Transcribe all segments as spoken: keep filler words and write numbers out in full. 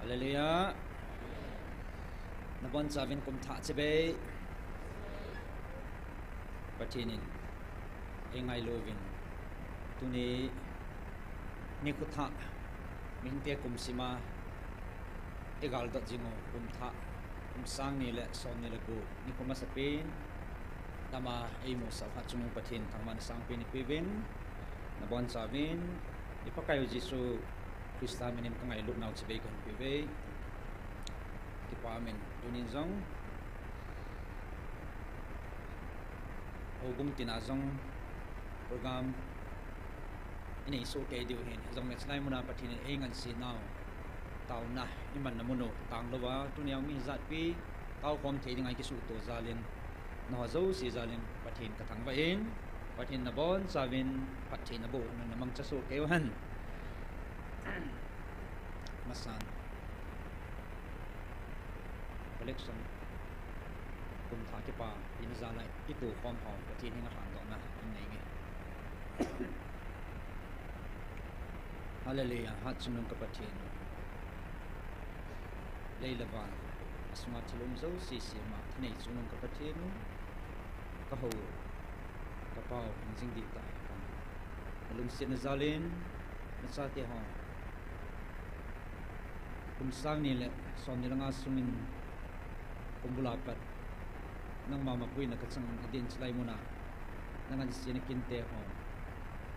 Hallelujah. Nabonchauvin kum thah chibai. Pathen in eingailu uvin, tuni nikho thah, mihingte kum sima igaldot jing u kum thah, kum sang ni le som ni le gup nikho masapen, nama eimusah u Hatchungnung Pathen thangvahna sangpen eipeuvin, nabonchauvin i Pakaiu Jesu Christa minin kangailutnau chibai kahin peuve. Kipa umin, tunin jong Houbung tina jong program inei soh kei diu ahin, hijongle chulai muna Pathen in eingansenau, taona imanna mun u tanglouva, tunia mi ijatpi taokhom thei dinga ikisuhto jalin, nangho jouse jalin Pathen kathangvah in, Pathen nabonchauvin phattheina boh nana mangcha soh kei uhen. Masan, collection kum thah kipa ina jal a itokhom ho Pathen henga lhandohna inei nge. Hallelujah, Hatchungnung ka Pathen u, lei le van asunga thil um jouse sema thanei chungnung ka Pathen u, kahou, kapau, hingjing dihtah, nalungsetna jalin nachateho kum sang ni le som ni le nga sungin kumbul a pat nangma mapuina kachang adin, chulai muna nangansena kinte ho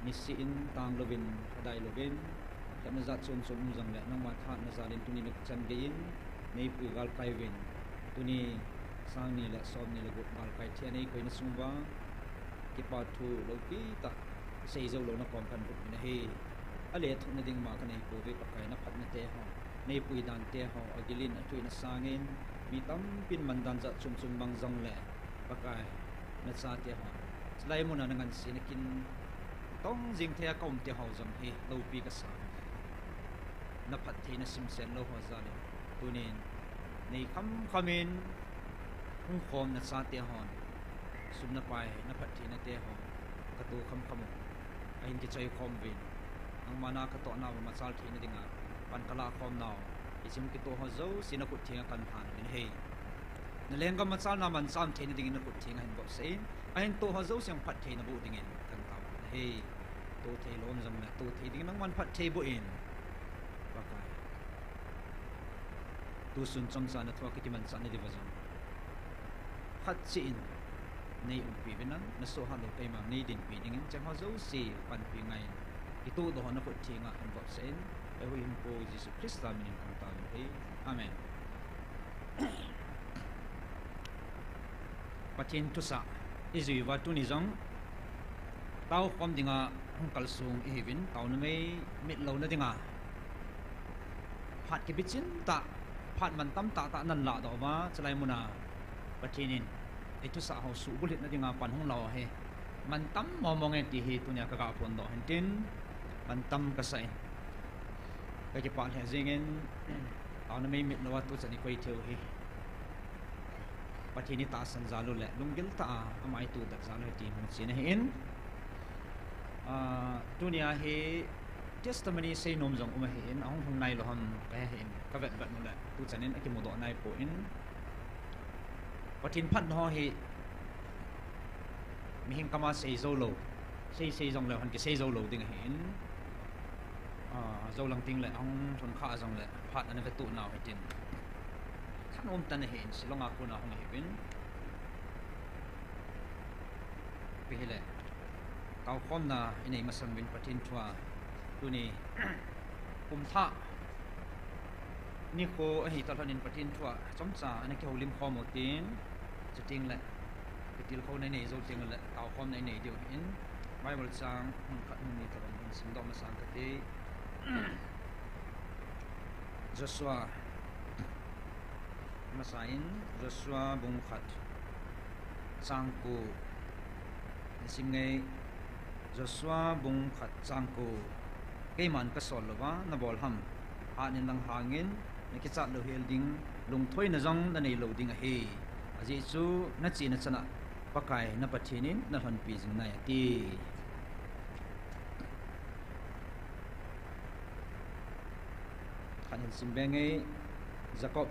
niseh in tanglouvin, adailouvin, khetna jat chom chom um jongle nangma thahatna jalin tuni nakichan geiyin neipui galkai uvin, tuni sang ni le som ni le gup galkai thei a neikoina sung uva kipa thu loupitah seijou louna kom kahin buk uvin ahi. Alethuhna ding ma kaneipouve Pakai, naphatna teho, neipui dan teho agilin athuina sangin mi tampin mandan jat chom chom mang jongle Pakai, nachateho chulai muna nangansena kin tong jing thei a kaum teho jong hi loupi kasa. Naphattheina simsen lou ho jalin tunin nei khamkham in hung khom nachate hon sum napai naphattheina teho kato khamkham u ahin kichoi khom uvin, nangma na katohnau machal theina dinga pan kalahkhomnau hiche hung kitoh ho jouse nakhut thenga kahin lhan uvin ahi. Nalenggam machalna mancham theina dingin nakhut thenga hin vopsah in, ahin toh ho jouse phattheina boh dingin kahin taovin ahi. Toh thei lou um jongle toh thei dingin nangman phatthei boh in, Pakai, tusun chomcha nathua kakimanchah nadiuva jong khatcheh in neiumpi uvin lang, nasoh hat lou kaima neidinpi dingin chengho jouse panpi ngaiyin, itohdoh ho nakhut thenga hin vopsah in, eihuhhingpu Jesu Christa minin kahin taovin ahi. Amen. Pathen thusah ijui uva tuni jong taokhom dinga hung kalsong ihiuvin, taona mei mitlouna dinga phat kibichintah, phat mantam tahtah nahin lahdoh uva, chulai muna Pathen in eithusah ho suhbulhitna dinga pan hung lau ahi. Mantam mongmong e ti hi tunia kaga phondoh hintin, mantam kasah e. Kakipah lheh jengin, taona mei mit louva tuchan ikoi theiu hi Pathen itahsan jal u le lunggil tah a ama itohdet jal u ahi ti hung chen ahin, ah, tunia hi testimony seinom jong um ahin, ahung lhung nailou ham kahe hih in, kavetvet u le tuchan in akimudoh naipoi. Pathen phatna ho hi mihing kama seijou lou, sei sei jongleu hen kiseijou lou ding ahin, ah, jou lang tengle ahung lhun kha jongle phat ana vetuh nau hitin, thanom tah in ahin, Shillong a kona hung ahiuvin, ipi hile taokhomna inei masang uvin Pathen thua tuni kum thah nikho ahi talhon in Pathen thua chomcha ana kihoulim khom u tin, chutengle kitilkhouna inei jou tengle taokhomna inei diu ahin, Bible chang mun khat mun ni tobang hin simdoh masang kate. Joshua, masa in Joshua bung khat chang ko, nasim nge, Joshua bung khat chang ko. Keiman kasol louva nabol ham? Hatnin lang hangin nakichat louhel ding, lungthoina jong nanei lou ding ahi. Ajeh chu nachena chana Pakai na Pathen in nalhonpi jing nai ati. Hin sim beng e, Jacob,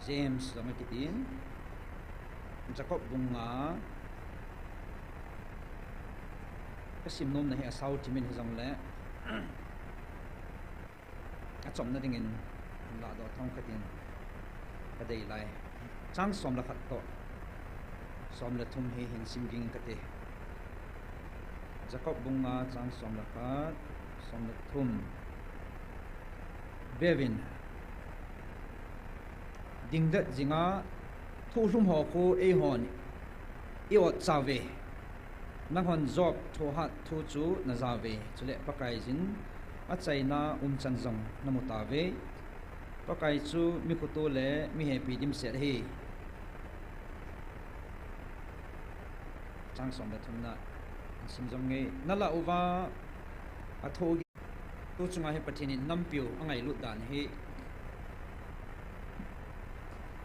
James jong akitin. Jacob bung nga, kasim nomna hi asao thimin hijongle, achomna dingin, hin lahdoh thong katin, kadei lai. Chang som le khat toh som le thum hi hin sim ging kate. Jacob bung nga chang som le khat, som le thum. Beuvin, dingdet jinga thohlum ho khu eihon i-ot chauve. Nanghon Job thohhat thu chu najauve, chule Pakaiyin achaina umchan jong namu tauve. Pakai chu mikhuto le mihepi dimset ahi. Chang som le thumna sim jom nge, nalah uva athoh, tu chunga hi Pathen in nampiu angailut dan hi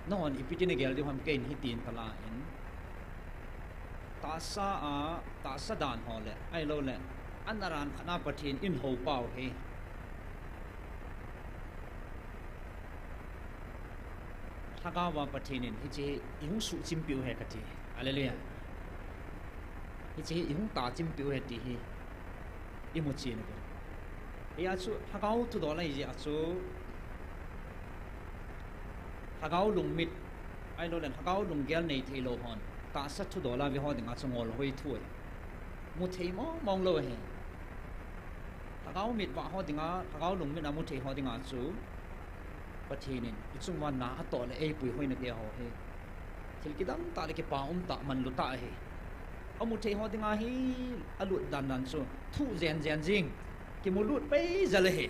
nanghon ipi tin nagel diu ham, keiin hitin kalan, tahsa a, tahsa dan ho le, ahiloule, anaran khat a Pathen in hou pau hi, Lhagaova Pathen in hiche hi ihung suhchimpeh u ahi kati. Hallelujah. Hiche hi ihung tachimpiu ahi ti hi imuchen uve. Hia chu Lhagao thudol ahijeh a chu, Lhagao lungmit, ahiloule Lhagao lunggel nei theilou hon tahsa thudol a veho dinga chu ngolhoi thu ahi. Muthei mongmong lou ahi. Lhagao mitvah ho dinga, Lhagao lungmit a muthei ho dinga chu Pathen in ichunguva na atoh le eipuihoina teho hi thil kidang tah le kipa umtah, manlutah ahi. Amuthei ho dinga hi alut dandan chu thuh jenjen jing, kimulut peijal ahi.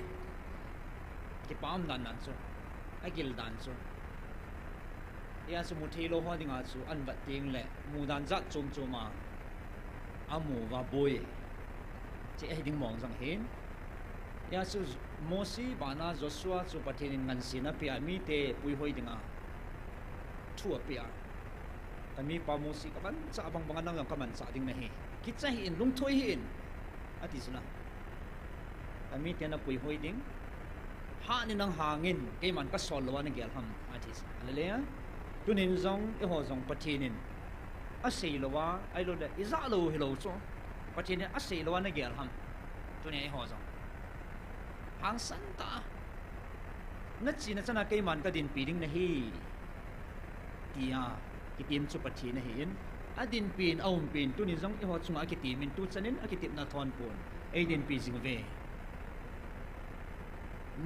Kipa um dandan chu, agil dan chu. Hia chu mutheilou ho dinga chu ahin vet tengle mudan jat chom chom a amuva boi, hiche ahi ding mong jong ahin. Hia chu Mosi bana Joshua chu Pathen in ngansena apeh a, mite puihoi dinga thu apeh a, kamipa Mosi, kamanchah bang banga nang jong kamanchah ding nahi. Kicha hih in, lungthoi hih in, ati chu na. Kamite napuihoi ding, hatnin nang hangin keiman kasol louva nagel ham, ati chu. Hallelujah. Tunin jong eiho jong Pathen in asei louva, ahiloule ijah lou hilou chu, Pathen in asei louva nagel ham? Tunia eiho jong hangsan tah a, nachena chana keiman kadinpi ding nahi, tia kitem chu Pathen ahin, adinpin, aumpin, tunin jong eiho chunga akitemin, tuchanin akitepna athonpon eidinpi jing uve.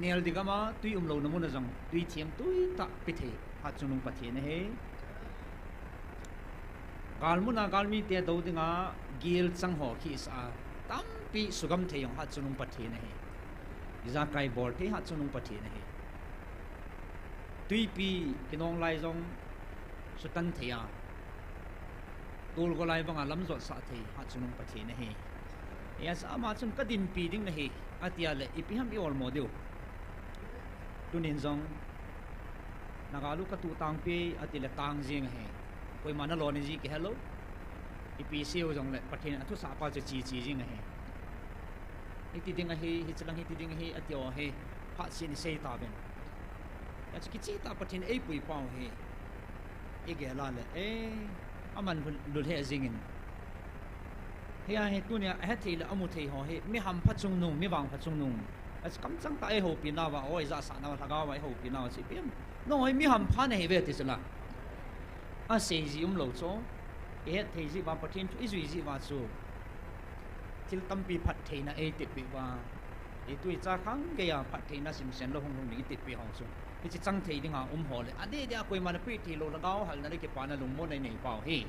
Neldi gama twi umlouna muna jong twi theng twitah pethei hatchungnung Pathen ahi. Galmuna galmite dou dinga gelchang ho khisah a, tampi sugam thei jong hatchungnung Pathen ahi. Ijakai bol thei hatchungnung Pathen ahi. Twipi kinong lai jong sutan thei a, tolgo lai banga lamjotsah thei hatchungnung Pathen ahi. Hijeh a ama chun kadinpi ding nahi, atia le ipi ham i-olmo diu? Tunin jong, nagalu katuh tangpi, atile tang jeng ahi. Koima naloni ji kihelou. Ipi seiu jongle Pathen in athusahpa chu cheche jeng ahi. Hiti ding ahi, hichelang hiti ding ahi, atiho hi phatseh in isei tauvin. Hichu kichehtah Pathen in eipui pau hi igel a le, e, aman lheh jengin. Hia hi tunia ahethei le amuthei ho hi mi hampha chungnung, mi vangpha chungnung, achu kamchang tah a eihoupinauva, o, ijahsahnauva, lhagaova eihoupinauva chu ipi ham? Nangho hi mi hampha nahiuve ti chu la. Asei ji umlou chu, ihetthei jeh uva, Pathen thu ijui jeh uva chu thil tampi phattheina eitepeh uva, itwi cha khang geiya phattheina simsen lou hung hung ding itepeh ho chu, hiche chang thei dinga umho le, adeh deh a koiman apeh theilou lhagao halna le kipana lungmonna inei pau hi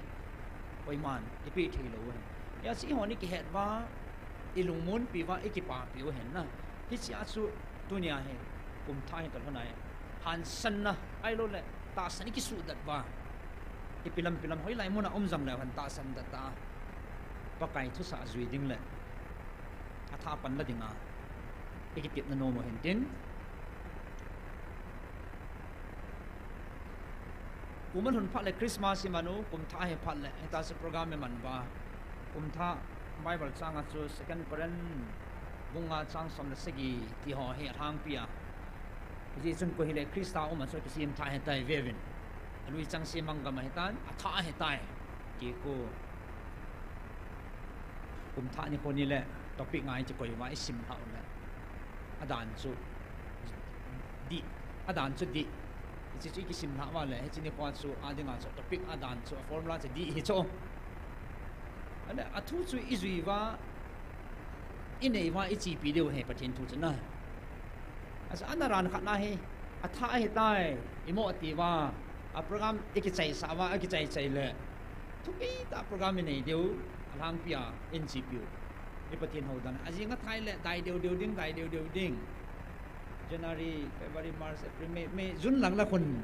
koiman ipeh theilou ahi. Hiche hon ikihet uva, ilungmonpi uva, ikipapi u ahin na. Hichea chu tunia hi, kumthah hi kalhona hi, hansanna ahiloule tahsan ikisuhdet uva, ipi lam ipi lam hoilai muna um jongleu hen tahsan det tah a Pakai thusah jui ding le athah panla dinga ikitepna nom u hintin. Kum alhun phat le Christmas imanu, kumthah hi phat le hitachu program iman uva, kumthah Bible changa chu Second Corinth bung nga chang som le sagi tiho hi alhangpi a, Hijeh chun koi hile Christa um a chu kisemthah ahitai veuvin. Alui chang semang gam ahitan, athah ahitai. Kiko. Kum thah nikho nile topic nga ichi koi uva isim lhah ule, adan chu dih, adan chu dih. Hiche chu ikisim lhah uva le, hiche nikho chu adinga chu topic adan chu a formula chu dih hi chu. Ale athu chu ijui uva, inei uva, ichepi diu ahi Pathen thu chu na. Achu ana ran khat na hi, athah ahitai, imo ati uva, a program ikichaisah uva, akichai chai le, thupi tah program inei diu, alhangpi a inchepiu. I Pathen houdan. Ajing athah le, dai deu deu ding, dai deu deu ding. January, February, March, April, May, May, June lang la khun.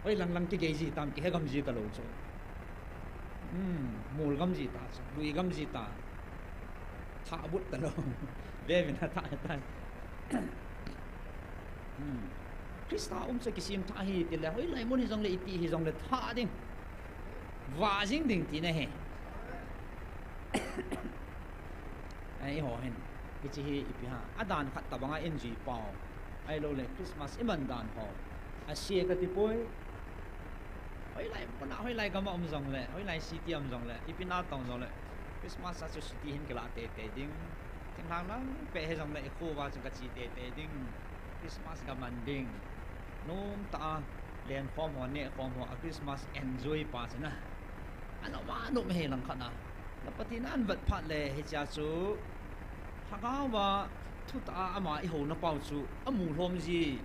Hoi lang lang kigei ji tam, kihe gam ji talou chu. Hmm, mol gam ji ta chu, lui gam ji ta. Thah but talou. Veuvin athah ahitai. Hmm. Christa um chu kisemthah ahi tile, hoilai mun hijongle, iti hijongle thah ding. Vah jing ding tina ahi. Eiho hin, hiche hi ipi ham, adan khat tobanga injui pau. Ahiloule Christmas iman dan ho. Ase kati poi. Hoilai mun a, hoilai gam a um jongle, hoilai city a um jongle, ipi natong jongle, Christmas a chu city hin kilah teitei ding. Thinglhang lang peh hijongle, ikho uva chun kache teitei ding. Christmas kaman ding. Nomtah a lenkhom ho, nehkhom ho, a Christmas enjoy pa chu na. Anom anom ahi langkhat a. Na Pathen in ahin vet phat le hichea chu lhagao a thutah a ama ihouna pau chu amu lhom ji.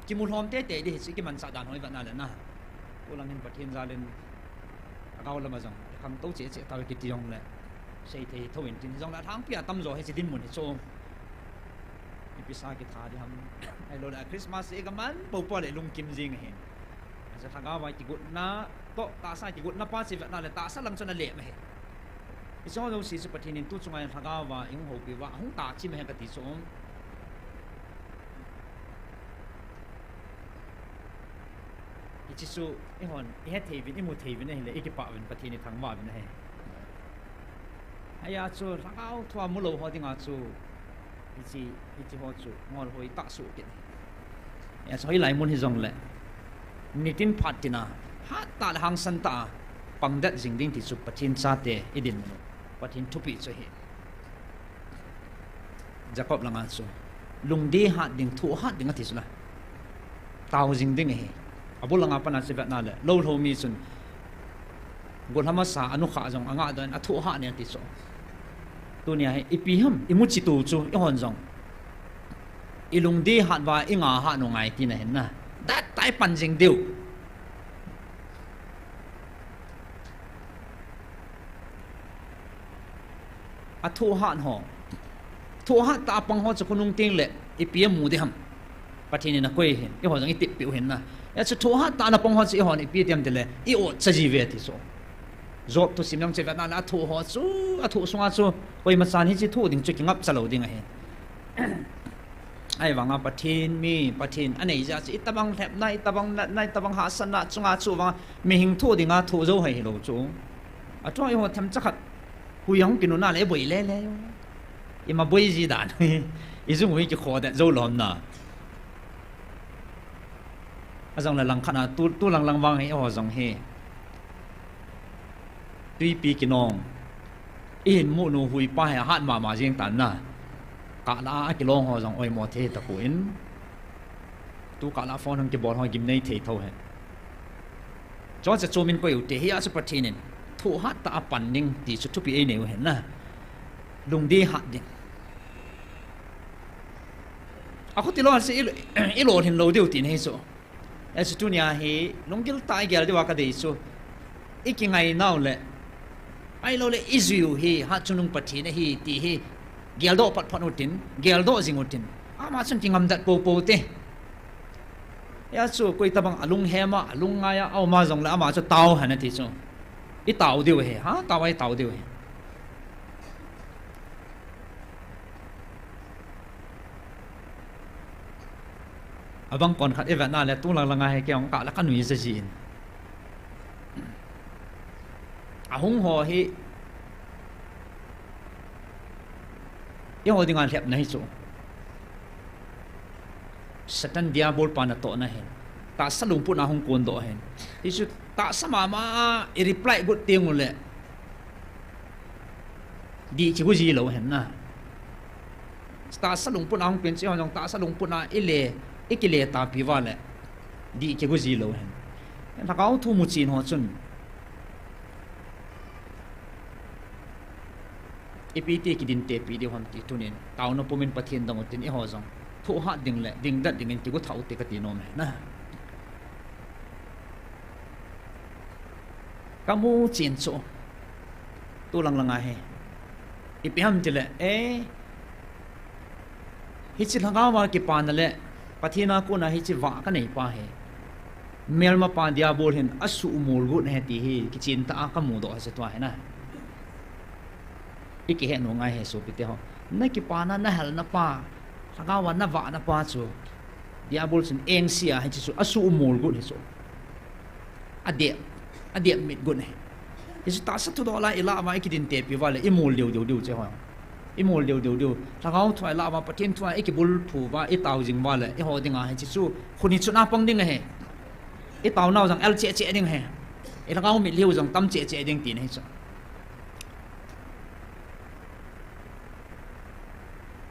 Kimu lhom teitei ding hiche kimanchah dan ho ivet na le na. Tulang hin Pathen jal in lhagao lam a jong ikhangtou cheh cheh tauve kiti jongle, seithei thou intin, hijongle alhangpi a tamjo hiche dinmun hi chu. Ipi sa kitha ding ham. Ahiloule a Christmas hi kaman pou pou le lungkim jing ahi. Achu lhagao a kigotna toh tahsa kigotna pa chu ivet na le tahsa lang chun alem ahi. Hiche ho jouse chu Pathen in tu chunga lhagao a ihung houpi uva ahung tachim ahi kati chu. Hiche chu ihon ihe theiyuvin, imu theiyuvin ahile, ikipah uvin, Pathen ithangvah uvin ahi. Hijeh a chu lhagao thua mulou ho dinga chu hiche, hiche ho chu ngol hoi tah soh kit. Hijeh a chu hoilai mun hijongle nitin phat tina, hattah le hangsan tah a pangdet jing ding ti chu Pathen chate idinmun u, Pathen thupeh chu ahi. Jacob langa chu lungdei hat ding, thoh hat ding ati chu la. Tao jing ding ahi. Abul langa pat a chu ivet na le, lou lhou mi chun golham asa, anukhah jong angah doh in athoh hat in ati chu. Tunia hi ipi ham, imu chetou chu ihon jong ilungdei hat uva inga hat u ngai tina ahin na. Dattah a ipan jing diu. Athoh hat ho, thoh hat tah a pang ho chu khonung tengle ipi amu ding ham. Pathen in akoi ahin, eiho jong itep peh u ahin na. Hijeh chun thoh hat tah a ana pang ho chu eihon ipi ti ham tile, i-otcha jiuve ati chu. Job thusim jong chu ivet na le, athoh ho chu, athoh sunga chu koimachan hiche thoh ding chu kingapcha lou ding ahi. Ahivanga Pathen mi, Pathen anei jeh a chu itobang lhepna, itobang natna, itobang hahsatna chunga chu vanga mihing thoh dinga thoh jou hoi hilou chu. Athua eiho themcha khat hui ahung kinuna le iboi lele. Ima boi ji dan. Ijung u hi kikhodet jou lom na. Ajongle langkhat a tu, tu lang lang vang hi eiho jong hi twipi kinong, ihin mu nu huipa hi ahat mama jeng tan na. Kahlah a akilong ho jong oimo thei tapon, tu kahlah phone hung kibol ho gimnei thei thou ahi. Chuche chu min koi u hite, hijeh a chu Pathen in thoh hat tah a pan ding ti chu thupeh einei u ahi na. Lungdei hat ding. Akhuti lou a chu i, ilolhin lou diu tina ahi chu. Hijeh a chu tunia hi lunggil tah a igel diuva kadei chu, ikingai nau le, ahiloule ijui u hi hatchungnung Pathen ahi ti hi geldoh patphat utin, geldoh jing utin, ama chun kingamdet poupou te. Hijeh a chu koitobang alunghem a, alungngai a aum a jongle ama chu tao hen ati chu. Itao diu ahi, hatah a itao diu ahi. Abang konkhat ivet na le, tu lang langa hi kei jong kahlah a kanui jajin. Ahung ho hi eiho dinga lhepna ahi chu. Satan Diabol pa natohna hin, tahsa lungput a hung kondoh hin. Hichu tahsa mama a i reply got teng uleh dih kigo ji lou hin na. Tahsa lungput a hung pen chi ho jong tahsa lungput a i le, i kile tapi uva leh dih kigo ji lou hin. Lhagao thu muchen ho chun ipi ti kidintepi diu ham ti tunin taona pumin Pathen dong utin eiho jong thohhat ding le dingdat dingin kigo thah ute kati nom e na. Kamu chen chu tu lang lang ahi. Ipi ham tileh, eh, hiche lhagao a kipana le Pathen a kona hiche vah kanei pa hi, melma pa Diabol hin asuhmol got ahi ti hi kichen tah a kamudoh ahi chu tua hi na. I kihet nom ngai ahi sopite ho. Na kipana, na helna pa, lhagao a na vahna pa chu Diabol chun engse a hiche chu asuhmol got ahi chu. Adep, adep mit got ahi. Hichu tahsa thudol a i lah uva i kidintepi uva leh i mol deu deu diu che ho. I mol deu deu diu. Lhagao thu a i lah uva, Pathen thu a i kibulphu uva, i tao jing uva leh eiho dinga hiche chu khun hi chun a pang ding ahi. I taonau jong el cheh cheh ding ahi. I lhagao mitlhiu jong tam cheh cheh ding tina ahi chu.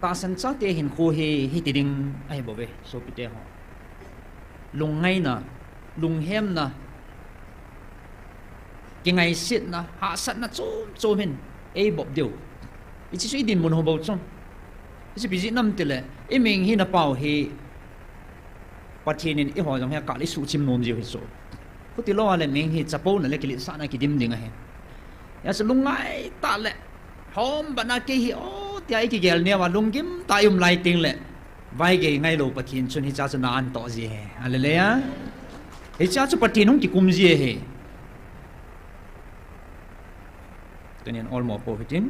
Tahsan chate hinkho hi hiti ding ahi bouve sopite ho. Lungngaina, lunghemna, kingaisetna, hahsatna chom chom hin eibop diu. Hiche chu i dinmun ho bou chu. Hiche ipi jeh ham tileh i meng hina pau hi Pathen in eiho jong hi akah le isuhchim nom jiu ahi chu. Chutilou a leh meng hi chapouna le kiletsahna kidim ding ahi. Hijeh chun lungngai tah le hom bana kei hi o tia i kigel neo a lunggim tah a i um lai teng leh, vaigei ngailou Pathen chun hichea chu na antoh ji ahi. Hallelujah. Hichea chu Pathen hung kikum ji ahi. Tunin olmo pou hitin.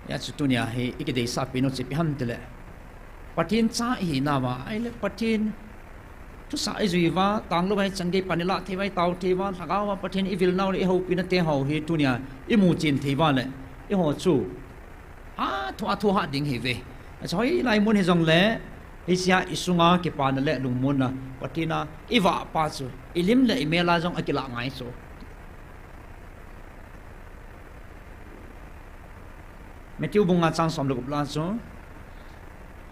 Hijeh chun tunia hi i kideisah pen u chu ipi ham tileh, Pathen cha i hinauva, ahileh Pathen thusah i jui uva, tanglou vai chan gei pan i lah thei uva, i tao thei uva, lhagao a Pathen i vilnau le i houpina te ho hi tunia i muchen thei uva leh, eiho chu athu, athuhat ding ahiuve. Achu hoilai mun hijongleh, hichea i sunga kipana le lungmonna, Pathen a i vah pa chu i lim le i mel a jong akilah ngai chu. Matthew bung nga chang som le gup lah a chu,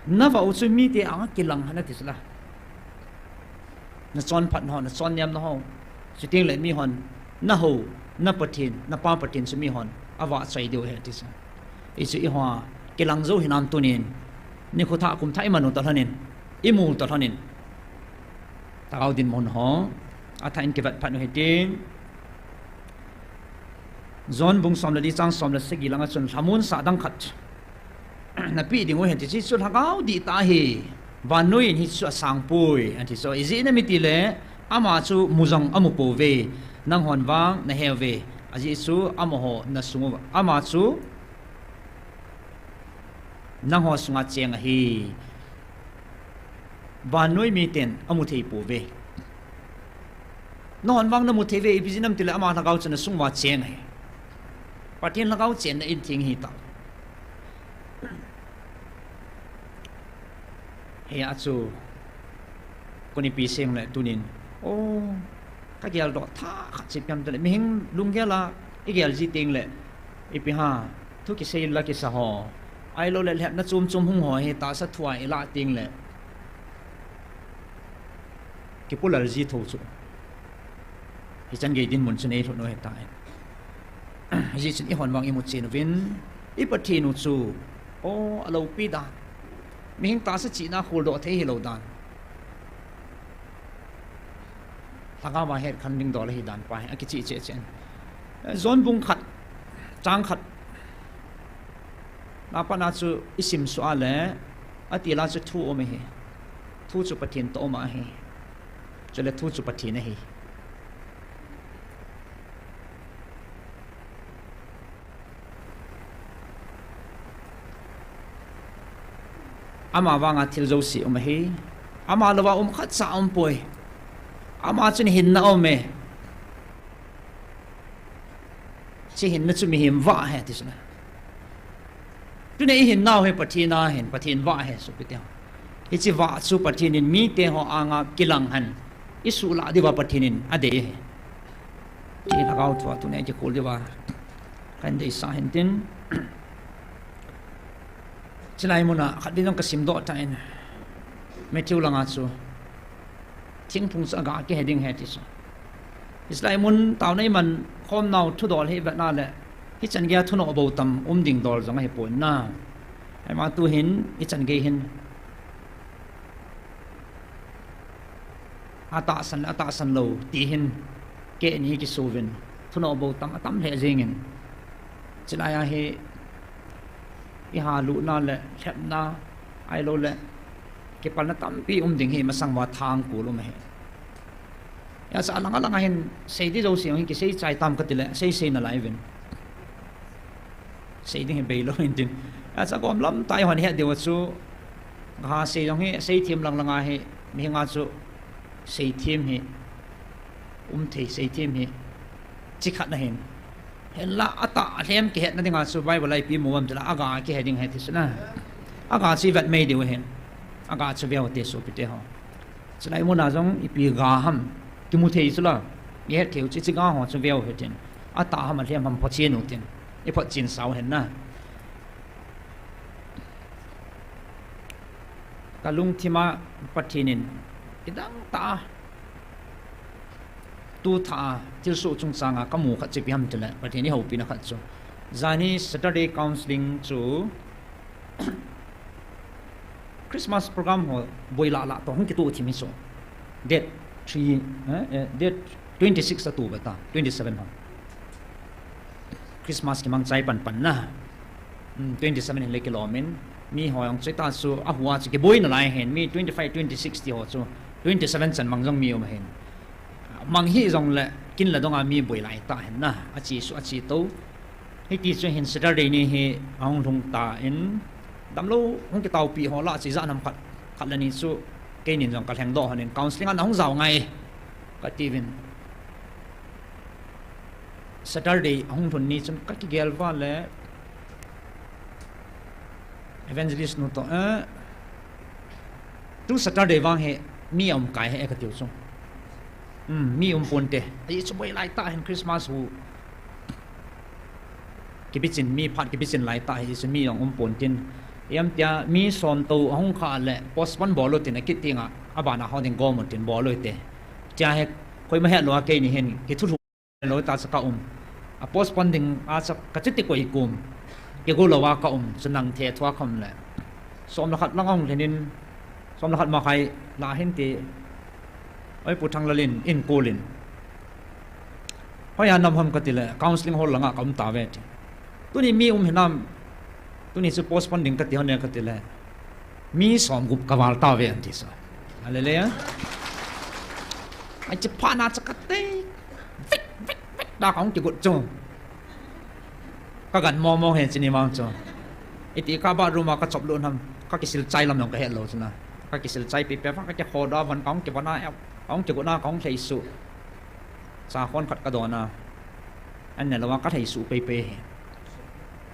na vah u chu mite anga kilang hen ati chu la. Na chonphatna ho, na chonnemna ho, chuteng leh mihon, na hou, na Pathen, na Pa Pathen chu mihon avahchoi diu ahi ati chu. Hichu eiho a kilang jou hinam tunin, nikho thah kum thah i man u toh lhonin, i mu u toh lhonin, lhagao dinmun ho athah in kivet phat u hitin. John bung som le li chang som le sagi langa chun lhamonsah dang khat napeh ding u ahi ati chu, lhagao dihtah ahi, vannoi in hichu asangpoi ati chu. Ijeh inem itileh ama chu mu jong amu pouve, nanghon vang nahe uve, ajeh chu amaho na sung uva, ama chu nangho sunga cheng ahi. Vannoi miten amu thei pouve. Nanghon vang namu thei uve, ipi jeh inem itileh ama lhagao chu nasung uva cheng ahi. Pathen lhagao chenna in theng ahitah. Hijeh a chu kon ipi seng le tunin, o, kageldoh thah khat chu ipi ham itileh, mihem lunggel a igel ji teng leh, ipi ham, thu kisei la kisa ho, ahilouleh lhepna chom chom hung ho hi tahsa thu a ilah teng leh kipulal ji thou chu. Hichan gei dinmun chun eilhut u ahitai. Hijeh chun eihon vang imu chen uvin, i Pathen u chu, o, aloupi dan, mihem tahsa chihna kholdoh thei hilou dan, lhagao a hetkhen dingdol ahi dan pa hi akicheh cheh cheh in. John bung khat, chang khat na pat a chu isim suh a leh, atil a chu thu um ahi. Thu chu Pathen toh um ahi. Chule thu chu Pathen ahi. Ama vanga thil jouse um ahi. Ama louva um khatcha aumpoi. Ama chun hinna aume. Hiche hinna chu mihem vah ahi ati chu na. Tuni ihinnau hi Pathen a hin, Pathen vah ahi sopite ho. Hiche vah chu Pathen in mite ho anga kilang hen isuhlah diuva Pathen in adei ahi. Hiche lhagao thua tuni a kikhol diuva kahin deisah hin tin. Chulai muna khatvei jong kasimdoh tan, Matthew langa chu thingphung chu aga kihe ding ahi ti chu. Hiche lai mun taona iman khomnau thudol hi vetna le hichan geiya thunoh bou tam um ding dol jong ahipon na. Ahivang tuhin hichan gei hin atahsan le atahsan lou ti hin kehni kisuvin, thunoh bou tam atam lheh jengin. Chulai a hi ihalutna le lhepna ahiloule kipalna tampi um ding hi masang uva thangkul um ahi. Hijeh a alanga langa hin sei di jouse jong hin kisei chai tam katile seisei nalai uvin. Sei ding hi beilou hin tin. Hijeh a gomlam tah a eihon het diu chu, ga sei jong hi seithem lang langa hi mihinga chu seithem hi um thei, seithem hi chi khat ahin. Hinla atah alhem kihetna dinga chu Bible a ipi mu ham tile aga kihe ding ahi ti chu na. Aga chu ivet mei diu ahin. Aga chu veu hite sopite ho. Chulai muna jong ipi ga ham kimu thei chula, ihet theiu chu hiche ga ho chu veu hitin, atah ham alhem ham photchen utin, iphotchen sau hen na. Kalungthima Pathen in kidangtah a tu thah a thilsoh chungchanga kamu khat chu ipi ham tile, Pathen ihoupina khat chu, jani Saturday counselling chu Christmas program ho boi lah lah toh hung kitoh thim hi chu. Date three, eh, eh, date twenty six a toh beta, twenty seven ho. Christmas kimang chai pan pan na. Hmm, twenty seven hin le kilom in. Mi ho jong chuti chu ahua chu kiboi nalai hin. Mi twenty five, twenty six ti ho chu twenty seven chan mang jong mi um hin. Mang hih jongle kin le donga mi boi lai tah hin na. Achesuh, achetou. Hiti chu hin Saturday ni hi ahung lhung tan, damlou hung kitaopi ho lah chu ijat ham khat, khat le ni chu keinin jong kalhengdoh hon in counselling a nahung jao ngai katiuvin. Saturday ahung lhun ni chun kakigel uva le evangelist nu toh, eh, tu Saturday vang hi mi aum kai ahi e katiu chu. Hmm, mi um ponte. Ajeh chu boi lai tah hin Christmas hu kibichin, mi phat kibichin lai tah hi chu mi jong um pontin. Ipi ham tia mi som tou ahung khah le postpone bol utin akit tenga, abana ho ding gom utin bol ute. Tia hi koima hetlou a keini hin kithulhu lou tah chu kaum. A postpone ding a chu kachuti koi kum. Kigo louva kaum chu nang thethu a kaum le. Som le khat lang ahung lhin in, som le khat makhai lah hin ti. Oi Pu Thanglal in, in call in. Hoiya naum ham katile, counselling hall langa kaum tauve ti. Tuni mi um hinam, tuni chu postpone ding kati hon e katile, mi som gup kaval tauve anti chu. Hallelujah. Ache phat na chu katei vik, vik, vik da kahung kigot chu. Kagan momo hen chuni vang chu. Iti ka bathroom a kachop lut ham, kakisil chai lam jong kahet lou chu na. Kakisil chai pehpeh vang kakikhodoh a von kahung kivon a, kahung kigot na kahung lheisuh. Cha khon khat kadon a. An ne louva kalheisuh pehpeh hi.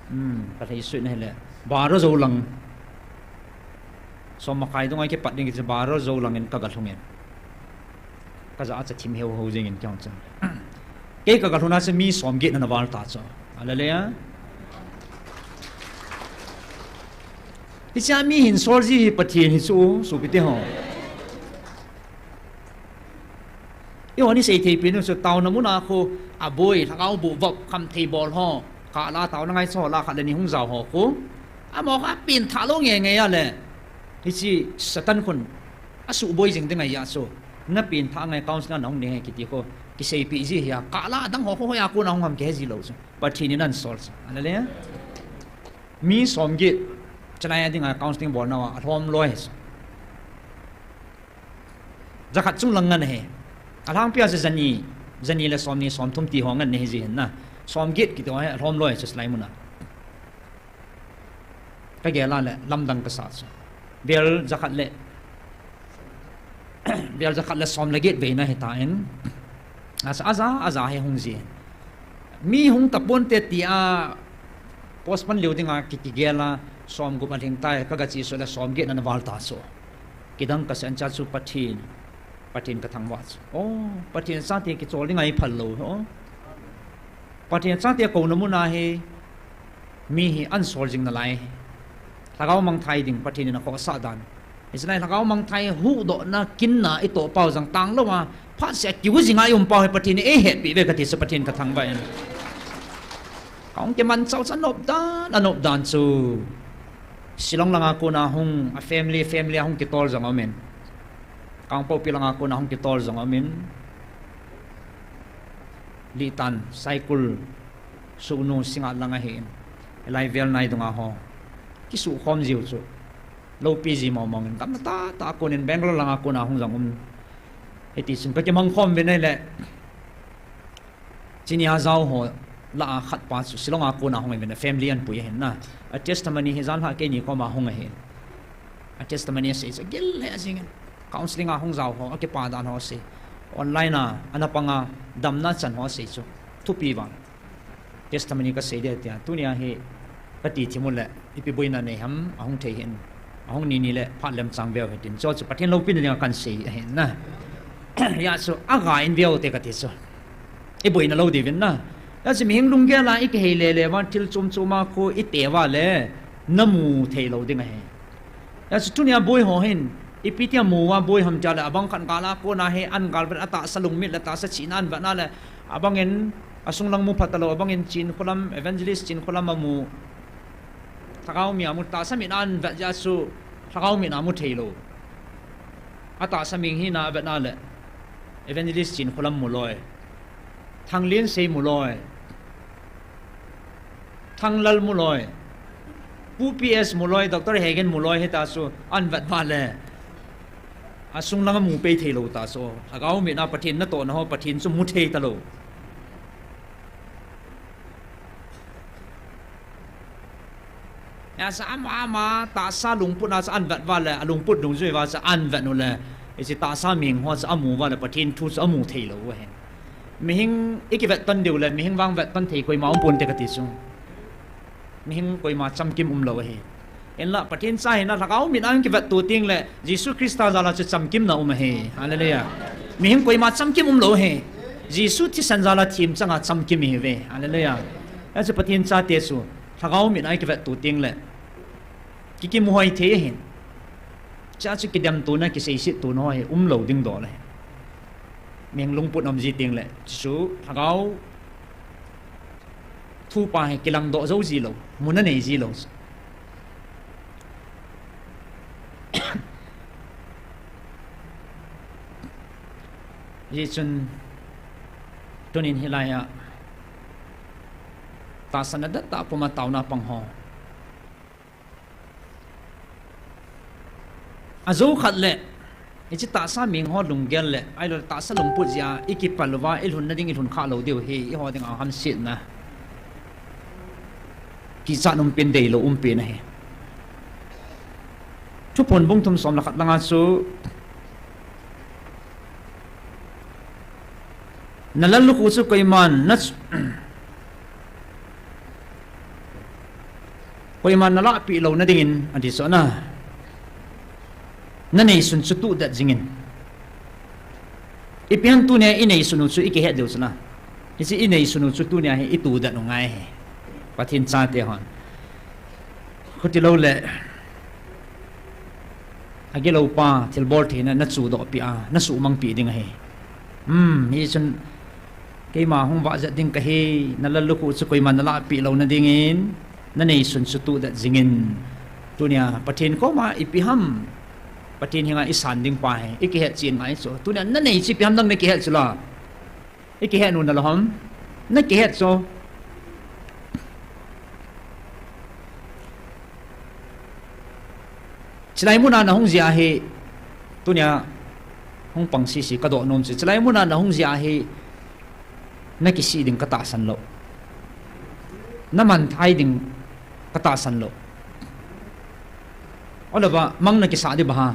Hmm, kalheisuh na hile. Baro jou lang. Som makhai dunga kipat ding chu baro jou lang in kaga lhung in. Kajah a cha thim heu heu jing in keiho chu. Kei kaga lhun a chu mi som get na naval ta chu. Hallelujah. Hichea mi hin sol ji hi Pathen hi chu, sopite ho. Eiho ni seithei pen u chu taona muna khu aboi, lhagao boh vop, khamthei bol ho, kah la taona ngai chu ho la khat le ni hung jao ho khu. Amaho kha pengthah lou nge nge a le. Hiche Satan khun asuhboi jing ding ahi a chu. Napengthah ngai counselling a nahung ding ahi kiti khu. Kiseipeh ji hi a, kah la adang ho khu hoiya kona hung ham kihe ji lou chu. Pathen in ahin sol chu. Hallelujah. Mi som get, chulai a dinga counselling bol nauva, alhom loi hi chu. Jakhat chung lang ngan ahi. Alhangpia chu jani, jani le somni somthum ti ho ngan ahi ji hin na. Som get kiti ho hi alhom loi chu chulai muna. Kagel a le lamdang kasa chu. Bel jakhat le, bel jakhat le som le get veina hitan. Aja, aja, aja hi hung ji. Mi hung taponte tia postpone leu dinga ki, kigel a, som gup alhing tai, kaga chesuh le som get na naval ta chu. Kidang kasei in, chea chu Pathen, Pathen kathangvah chu. O, Pathen chate kichol ding ahi phal lou. O, Pathen chate kouna mun a hi mi hi ahin sol jing nalai. Lhagao mangthai ding Pathen in akhohsah dan. Hiche lai lhagao mangthai huhdohna kinna itoh pau jong tanglou a, phatseh a kiu jing a i um pau hi Pathen in eihetpeh uve kati chu Pathen kathangvah in. Kahung kimanchah chu anop dan, anop dan chu. Shillong langa kona hung, a family, family a hung kitol jong aumin. Kangpokpi langa kona hung kitol jong aumin. Litan, Saikul, Sugnu, Singngat lang ahin. Hilai vel nai dunga ho kisukhom jiu chu loupi ji mong mong in, gamla tahtah a konin Bangalore langa kona hung jong um. Hitichun kakimangkhom uvin ahile, chunia jao ho lah a khatpa chu Shillong a kona hung uvin, a family ahin pui ahin na. A testimony hi janlhah keini koma hung ahin. A testimony asei chu agil lheh jengin. Counselling a hung jao ho, akipa dan ho asei. Online a ana panga damna chan ho asei chu thupi vang. Testimony kasei ding tia, tunia hi kati thim uleh ipi boina nei ham, ahung thei hih in. Ahung ni ni le phat lemchang veu hitin, chuchu Pathen loupina dinga kahin sei ahin na. Hijeh chun aga in veute kati chu, iboina lou diuvin na. Hijeh chun mihem lunggel a ikihei lele uva, thil chom chom a khu ite uva le namu theilou ding ahi. Hijeh chun tunia boi ho hin ipi tia mu uva boi ham tia le, abang khat gal a kona hi ahin galvet, atahsa lungmit le tahsa chihna ahin vetna le, abangin asunglang mu phatalou, abangin Chinkholam, Evangelist Chinkholam amu, lhagao mi amu, tahsa mit a ahin vet jeh chun lhagao mit a mu theilou. Atahsa ming hina avetna le, Evangelist Chinkholam mu loi, Thanglinsei mu loi, Thanglal mu loi, Pu P S mu loi, Doctor Hegen mu loi, hita chu ahin vet uva le, asunglang amu pei theilou ta chu, lhagao mit a Pathen natohna ho Pathen chu mu thei talou. Hijeh chun ama ama tahsa lungput a chu ahin vet uva le, alungput dungjui uva chu ahin vet u le, hiche tahsa ming ho chu amu uva le Pathen thu chu amu theilou u ahi. Mihem ikivet ton diu le, mihem vang vet ton thei koima um ponte kati chu. Mihem koima chamkim umlou ahi. Hinla Pathen cha hina lhagao mit a hung kivetto tengle, Jesu Christa jal a chu chamkimna um ahi. Hallelujah. Mihem koima chamkim umlou ahi. Jesu thisan jal a themchang a chamkim ihiuve. Hallelujah. Hijeh chun Pathen chate chu lhagao mit a ikivetto tengle, kikimuhoi thei ahin. Chea chu kidemtona, kiseisettona ho hi umlou ding dol ahi. Mihem lungput um ji tengle, chu lhagao thupa hi kilangdoh jou jilou, muna nei jilou. Hijeh chun tunin hilai a tahsan adettah puma taona pang ho, ajou khat le, hiche tahsa ming ho lunggel le, ahilou le tahsa lungput jeh a ikipal uva, ilhunna ding ilhun khah lou diu hi eiho dinga hamsetna, kichat umpen, deilou umpen ahi. Thuphon bung thum som le khat langa chu, nalallukhuh chu koiman na, koiman nalahpeh louna dingin ati chu na, naneisun chu tuhdet jingin. Ipi ham tunia ineisun u chu ikihet diu chu na. Hiche ineisun u chu tunia hi ituhdet u ngai ahi, Pathen chate hon. Khuti lou le, agiloupa thilbol theina nachudohpeh a, nasuhmangpeh ding ahi. Hmm, hichun keima hung vahjet ding kahi, nalallukhuh chu koiman nalahpeh louna dingin, naneisun chu tuhdet jingin. Tunia Pathen koma ipi ham Pathen henga isan ding pa hi ikihet chen ngai chu. Tunia nanei chu ipi ham nang nakihet chu la. Ikihet u nalou ham? Nakihet chu. Chulai muna nahung jeh a hi, tunia hung pang sese kadoh nom chu, chulai muna nahung jeh a hi, nakisih ding katahsan lou. Namanthai ding katahsan lou. Ahilouva mang nakisah ding ba ha?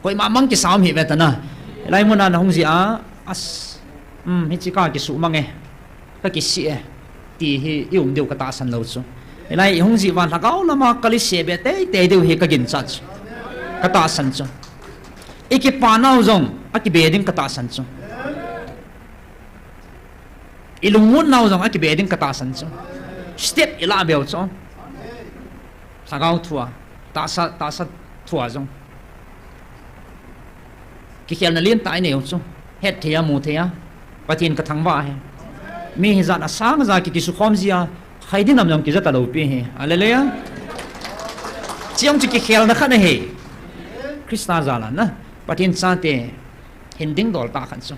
Koima mang kisa um hih ve tana. Hilai muna nahung jeh a, as, um, hiche kakisuhmang e, kakisih e, ti hi ium diu katahsan lou chu. Hilai ihung jeh uva lhagao lama kaliseh be teitei diu hi kaginchat chu, katahsan chu. Ikipanau jong akibe ding katahsan chu. Ilungmonnau jong akibe ding katahsan chu. Step ilah beu chu. Lhagao thua, tahsa, tahsa thua jong. Kikhelna lentah inei u chu. Hetthei a, muthei a. Pathen kathangvah ahi. Mi hijat asang ja ki, kisukhom jia, khaidi nam jong kija talou pi ahi. Hallelujah. Chuche jong chu kikhelna khat ahi. Christa jal a na, Pathen chate hin dingdol tah khat chu.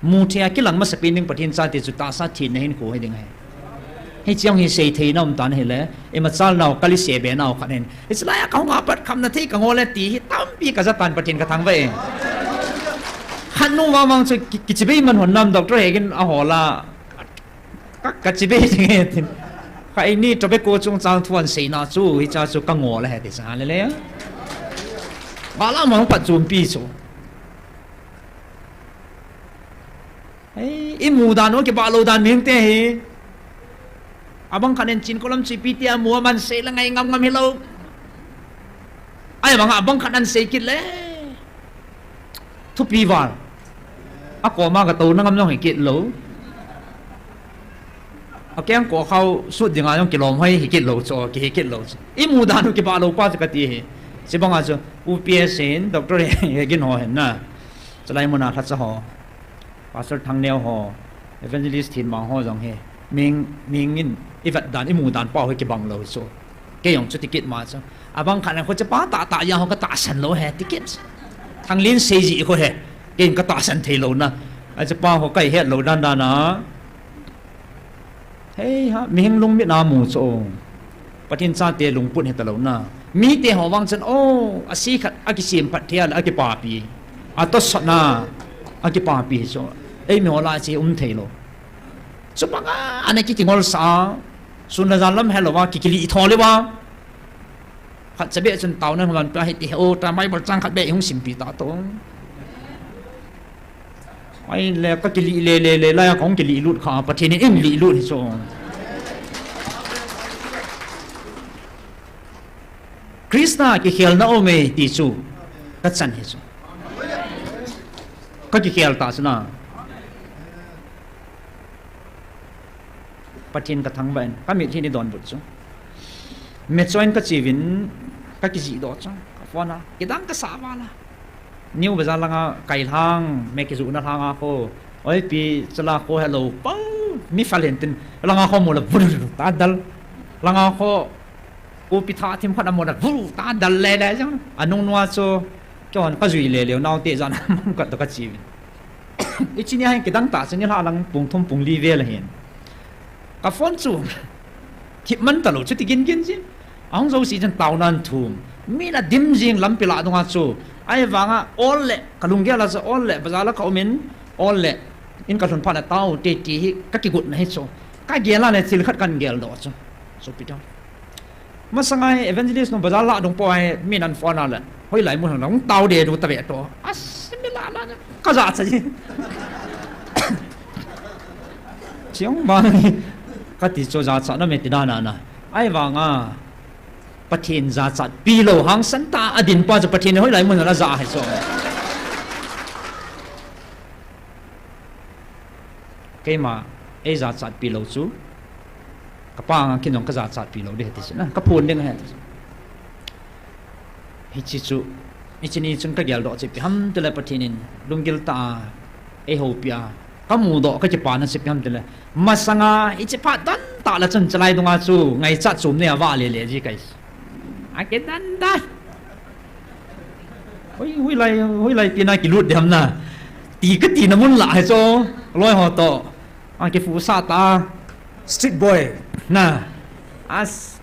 Muthei a kilang masapen ding Pathen chate chu tahsa thenna hinkho hiding ahi. Hiche jong hi seithei na umtan ahile, imachalnau kalisebe nau khat hin, hichelai a kahung a pat khamna thei kangol e ti hi tampi kajatan, Pathen kathangvah e. Khatnu vangvang chu ki, kichibai man hon nam, Doctor Hegin ahol a, ka, kachibai jing e tin. Khaini tobacco chungchang thu ahin seina chu, hicha chu kangol ahi ti sa lele. Balam hung phatchompi chu. Ei, imu dan u kibah lou dan mihingte hi. Abang khat in Chinko lam chu ipi tia mu aman sei le ngai ngam ngam hilou. Ahivanga abang khat in sei kit le, thupi val. Akoma katouna ngam jong hikit lou. Akeng ko khao sut dinga jong kilom hoi hikit lou chu, kihikit lou chu. Imu dan u kibah lou pa chu kati hi. Chubanga chu U P S in Doctor Hegin ho hin na, chulai muna lhacha ho, Pastor Thangneo ho, Evangelist Thinmang ho jong hi, mihing, mihing in ivet dan, imu dan pa hi kibang lou chu. Kei jong chuti kit ma chu. Abang khat in kho chu pa tahtah jeng ho katahsan lou ahi ti kit. Thanglin sei jeh kho hi, kei in katahsan thei louna. Achu pa ho kahet lou dan dan a. Hei ha, mihing lungmit a mu chu. Pathen chate lungput hita louna. Mite ho vang chun, o, ase khat akisem phat thei a le akipapi. Atosotna akipapi chu. Eimi ho lah a chu um thei lou. Chubanga ana ki, kingolsah a. Sun le jan lam helouva ki, kilih tho leuva. Khatcha beh chun taona hung lampi a hiti he, o, ta Bible chang khat beh hung simpi ta to. Ahile kakilih le le le, laiya kahung kilih lut kha, Pathen in eilih lut hi chu. Christa kikhelna aume ti chu kachan hi chu. Kakikhel ta chu na. Pathen kathangvah in, kamitlhi in eidonbut chu. Mechoin kacheuvin, kakijihdoh chu. Ka phone a, kidang kasah val a. New Bazar langa kailhang, me kijohna lhanga kho. Oipi, chala kho helou pau, mi fal hen tin. Langa kho mu le, vur, ta dal. Langa kho, kopi thah thim khat amu le, vur, ta dal le le jong. Anung nua chu, keihon kajui le leu, naote jan a mang khat toh kacheuvin. Hiche nia hin kidang tah chu nilhah lang pung thum pung li vel ahin. Ka phone chu thip man talou, chuti gin gin jin. Ahung jouse chun taonan thum. Mi na dim jing lampi lah dunga chu. Ahivanga ol le, kalunggel a chu ol le, bazar la kaumin, ol le, in kalhun phat na tao te ti hi kakigotna hi chu. Kagel a le thil khat kahin geldoh chu. Sopi te. Masanga hi evangelist nu bazar lah dung po hi min ahin phone a le. Hoilai mun hung tao de du tave to. As, mi lah lah. Kajachat ji. Chiang bang. Kati chu jachat na me ti dan a na. Ahivanga Pathen jachatpi lou hangsan tah a adin pa chu Pathen in hoilai mun a aja hi chu. Keima eijachatpi lou chu, kapa anga kin jong kajachatpi lou ding ahi ti chu na, kaphon ding ahi ti chu. Hiche chu, hiche ni chun kageldoh chu ipi ham tile Pathen in lunggil tah a eihoupi a, kamudoh kakipana chu ipi ham tile, masanga hiche phat don tah le chun chalai dunga chu ngaichat chom nei a vah le le ji kai. Akidan dan. Hoi, hoilai, hoilai pi na kilut ding ham na. Ti katina mun lah hi chu. Loi ho toh. Akifuhsah ta. Street boy. Na. As.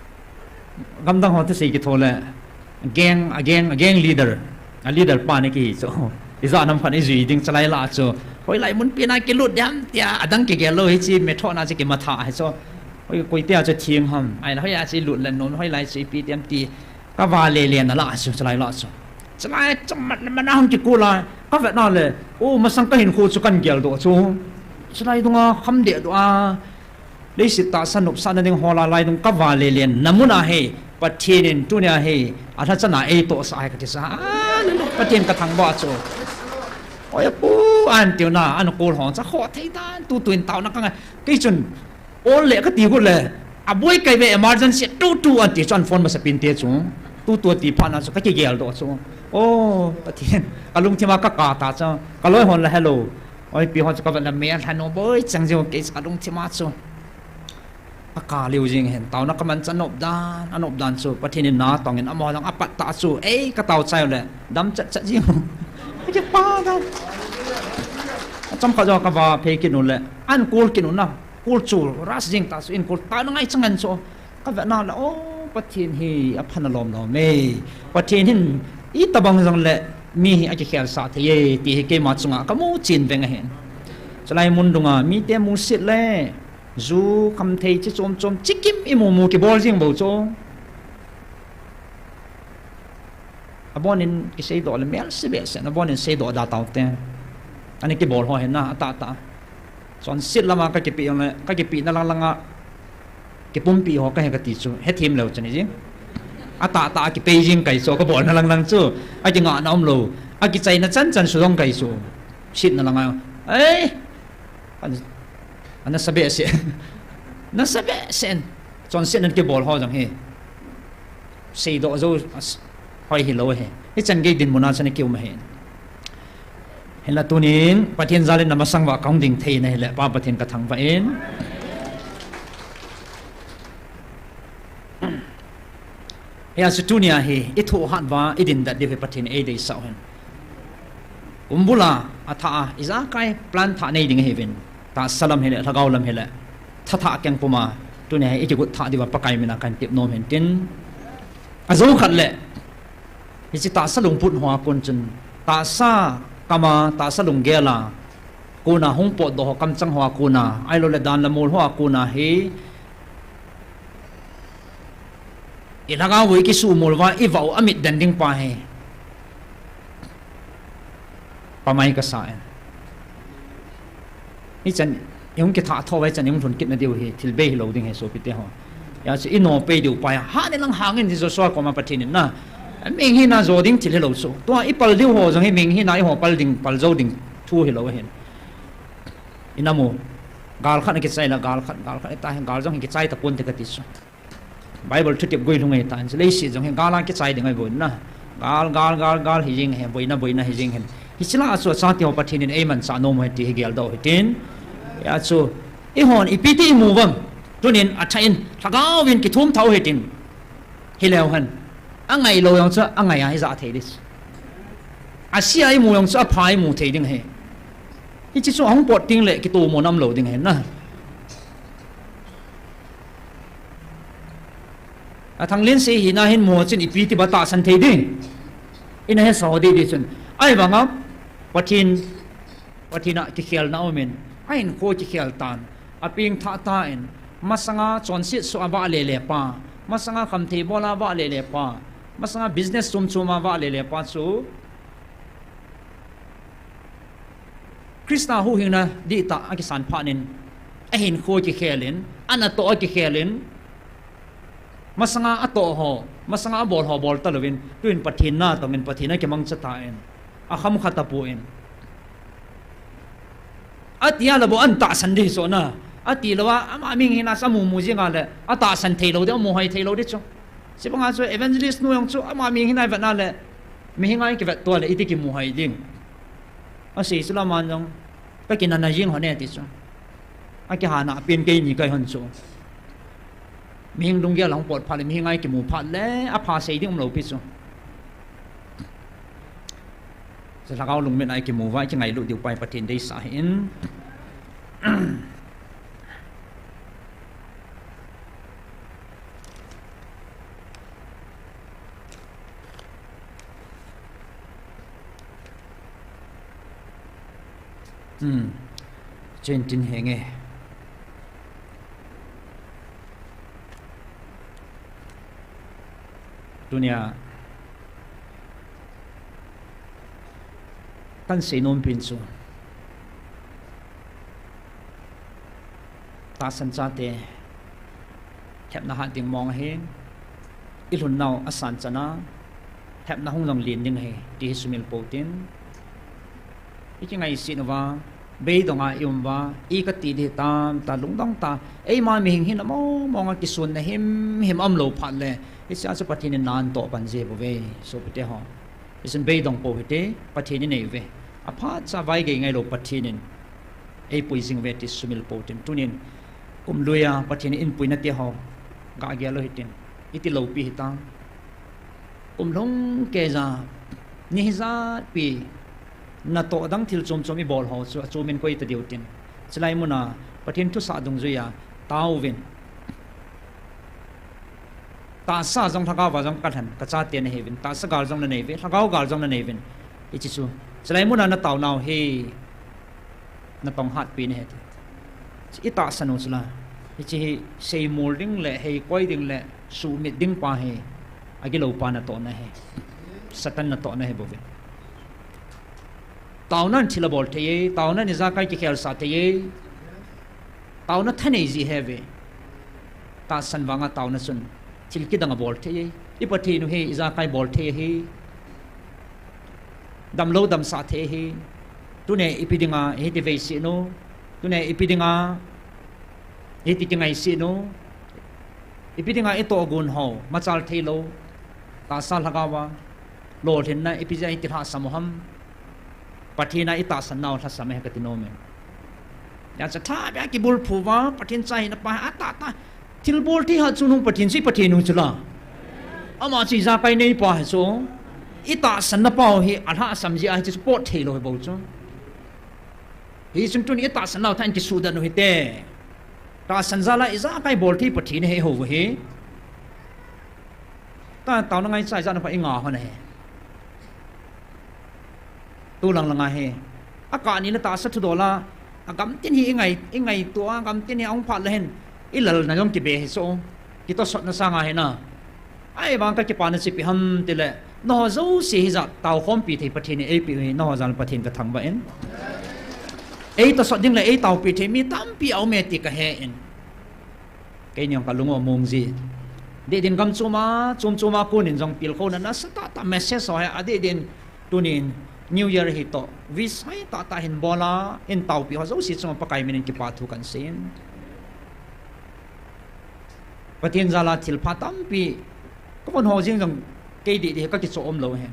Gamdang ho thusei kitho le. Gang, a gang, a gang leader. A leader pa ni kihi chu. Ijat ham khat ijui ding chalai lah chu. Hoilai mun pi na kilut ding ham tia. Adang kigel lou hiche methoh na chu kimatha hi chu. Hoi, koi tia chu theng ham. Ahile hoiya chu ilut le nom, hoilai chu ipi ti ham ti. Kavah le le na lah chu, chalai lah chu. Chalai chu mat na mana hung kikol a. Kavet na le. O, masang kahinkho chu kahin geldoh chu. Chalai dunga kham dehdoh a. Leiset tahsa nopsahna ding hol a lai dung kavah le le na mun a hi. Pathen in tunia hi. Alhachana eitohsah hi kati sa. Pathen ka thangvah chu. Oi, apu, ahin tiu na, ana call hong cha kho thei dan, tutu in taona ka ngai. Kei chun, ol le kati got le, aboi kai ve emergency, tutu ahin ti chu ana phone masa pin te chu. Tutu ati phat na chu, ka kigel doh chu. O, Pathen, ka lungthim a ka kap ta chu. Ka loi hon la hello. Oi, pi hon chu ka vet na me, lhano boi chang jing, kei chu ka lungthim a chu. A kap leo jing hen, taona ka man chu anop dan, anop dan chu, Pathen in na tong in, amaho jong apat ta chu, ei, ka tao chai le, dam chat chat jing. Ka kipa dan. Achom khat jong ka va phei kit u le, ana call kit u na, call chu, rush jing ta chu, in call ta na ngai chang an chu, ka vet na le, o, Pathen hi apha na lom lom e, Pathen hin itobang jong le, mi hi akikhel sah thei e, ti hi keima chunga ka mu chen veng ahin. Chulai mun dunga, mite musit le, Ju khamthei chi chom chom, chi kim i mu mu kibol jing bou chu. Abon in kisei doh le mel se behseh, abon in sei doh da tau te. Ani kibol ho hen na, atah tah. Chonset lama ka kipe jong le, ka kipe na lang langa, kipumpi ho ka he kati chu, hethem leu chu ni jing. Atah tah a kipe jing kai chu, ka bol na lang lang chu, akingah na um lou, akichai na chan chan su jong kai chu. Sit na langa, ei, Ana, ana sa behseh. Na sa behseh. Chonset nan kibol ho jong hi. Seidoh jou, as, hoi hilou hi. Hichan gei dinmun a chan i kium ahi. Hinla tunin, Pathen jal in na masang uva ka hung ding thei na hile, Pa Pathen ka thangvah in. Hia chu tunia hi, i thoh hat uva, i din dat diu hi Pathen ei deisah u hen. Kum bula, athah a, ijakai plan thah nei ding ahiuvin. Tahsa lam hile, lhagao lam hile. Thathah keng puma, tunia hi, i kigot thah diuva Pakai mina kan tep nom hen tin. Ajou khat le, hiche tahsa lungput hoa kon chun, tahsa kama, tahsa lunggel a, kona hung potdoh ho, kamchang hoa kona, ahilou le dan le mol hoa kona hi, I lhagao u i kisuhmol uva, i vah u amit den ding pa hi. Pamai kasa e. Hichan, i hung kithah tho uva hichan, i hung lhun kit na diu hi, thil bei hilou ding hi sopite ho. Hia chu i nopei diu pa hi, hah ni lang hang in ti Joshua koma Pathen in na. Mihing hina jo ding thil hilou chu. Tua i pal diu ho jong hi mihing hina i ho pal ding, pal jou ding thu hilou hin. I na mu. Gal khat na kichai la, gal khat, gal khat, i ta hin, gal jong hi kichai tapon te kati chu. Bible thutep guilhung ahitan, chu leiset jong hi gal a kichai ding ahi boina. Gal, gal, gal, gal hi jing hi, boina, boina hi jing hin. Hiche lah a chu achate ho Pathen in eimanchah nom u ahi ti hi geldoh u hitin. Hia chu, eihon ipi ti imu uvem. Tunin athah in, lhagao vin kithum thah u hitin. Hileu hen. Angailou jong chu, angai a hi ja thei ding. Ase a imu jong chu, apha imu thei ding ahi. Hiche chu ahung pot teng le, kitomona umlou ding ahi na. A Thanglen sei hina hin mu chun ipi ti ba tahsan thei ding. Ina hesa ho didi chun. Ahivanga Pathen, Pathen a kikhelna umin. Ahinkho kikhel tan. Apeng thah tan. Masanga chonset soh a vahle le pa. Masanga khamthei bol a vahle le pa. Masanga business chom chom a vahle le pa chu. Christa huhhingna dihtah akisan phat in, ahinkho akikhelin, anatoh akikhelin, masanga atoh ho, masanga abol ho bol talouvin, tuin Pathen na tongin Pathen akimangcha tan, akham kha tapon. Atia lou bou an tahsan ding hi chu na. Ati lou a, ama mihing hina chu amu mu jing a le, atahsan thei lou ding, amu hoi thei lou ding chu. Chubanga chu evangelist nu jong chu ama mihing hina ivet na le, mihing a ikivet to le, iti kimu hoi ding. Asei chu la man jong, ka kinana jing hon e ti chu. Akihana pen keini kai hon chu. Mihing lunggel a hung pot phat le, mihing a ikimu phat le, apha sei ding umlou pi chu. Chu lhagao lungmet a ikimu uva, ikingailut diu pa hi Pathen deisah ahin. Hmm. Chen tin henge. Tunia, kan seinom pen chu. Tahsan chate, thepna hat ding mong ahin, ilhun nau asan chana, thepna hung jong len ding ahi, ti hi sumil pou tin. I kingaisih uva, beidong a i um uva, i kati ding tamtah lungdong tah, eima mihem hin among mong a kisunna himhim aum lou phat le, hiche a chu Pathen in na atoh pan ji bou ve, sopite ho. Hichun beidong pou hite, Pathen i nei uve. Aphat cha vaigei ngailou Pathen in eipui jing uve ti sumil pou tin. Tunin, kum lui a Pathen in puina ti ho, ga gel lou hitin. Iti loupi hitam. Kum lhung kei ja, ni hijat pi, natoh dang thil chom chom i bol ho chu, achom in koi ta diu tin. Chulai mun a, Pathen thusah dungjuia, taovin. Tahsa jong lhagao va jong kalhen, ka chate nahiuvin, tahsa gal jong nanei uve, lhagao gal jong nanei uvin. Hiche chu, chulai mun a natao nau hi, natong hatpi nahi ti. I tahsan u chu la. Hiche hi seimol ding le, heikoi ding le, sumit ding pa hi, agilou pa natohna ahi. Satan natohna ahi bou ve. Taonan thil abol thei e, taonan ijakai kikhelsah thei e. Taona thanei ji ahi ve. Tahsan vanga taona chun thil kidang abol thei e. I Pathen u hi ijakai bol thei ahi. Damlou damsah thei ahi. Tuni ipi dinga hiti veisih u. Tuni ipi dinga hiti kingaisih u. Ipi dinga i tohgon ho machal theilou. Tahsa lhagao a lolhinna ipi jeh a hiti lhasam u ham. Pathen a i tahsan nau lhasam ahi kati nom e. Hijeh chun thabei a kibulphu uva, Pathen cha hina pa hi atahtah. Thilbol thei hatchungnung Pathen chu i Pathen u chu la. Ama chu ijakai neipa hi chu. I tahsanna pau hi alhasam jeh a hiche chu pot theilou hi bou chu. Hichun tuni i tahsan nau tah in kisuhdan u hite. Tahsan jal a ijakai bol thei Pathen ahi hou u hi. Ta, taona ngaicha ijat na pa i nga hon ahi. Tu lang lang ahi. Akah ni le tahsa thudol a, agamtin hi i ngai, i ngaito a, agamtin hi ahung phat le hin, i lalna jong kibe hi chu. Kitosotna sanga hi na. Ahivang ka kipana chu ipi ham tile, nangho jouse hijat taokhompi thei Pathen in eipeh u hi, nangho jal Pathen ka thangvah in. Eitosot ding le eitaopi thei mi tampi aume ti kahe in. Keini jong kalung u among ji. Dih din gam chom a, chom chom a konin jong tilkhouna nasatah tah message ho hi adih din tunin New Year hi toh wish hoitah tah hin bol a, eitaopi ho jouse chunga Pakai min in kipa thu kahin seiyin. Pathen jal a thilpha tampi, ka von ho jeng jong kei dih dih ka kichoh umlou ahi.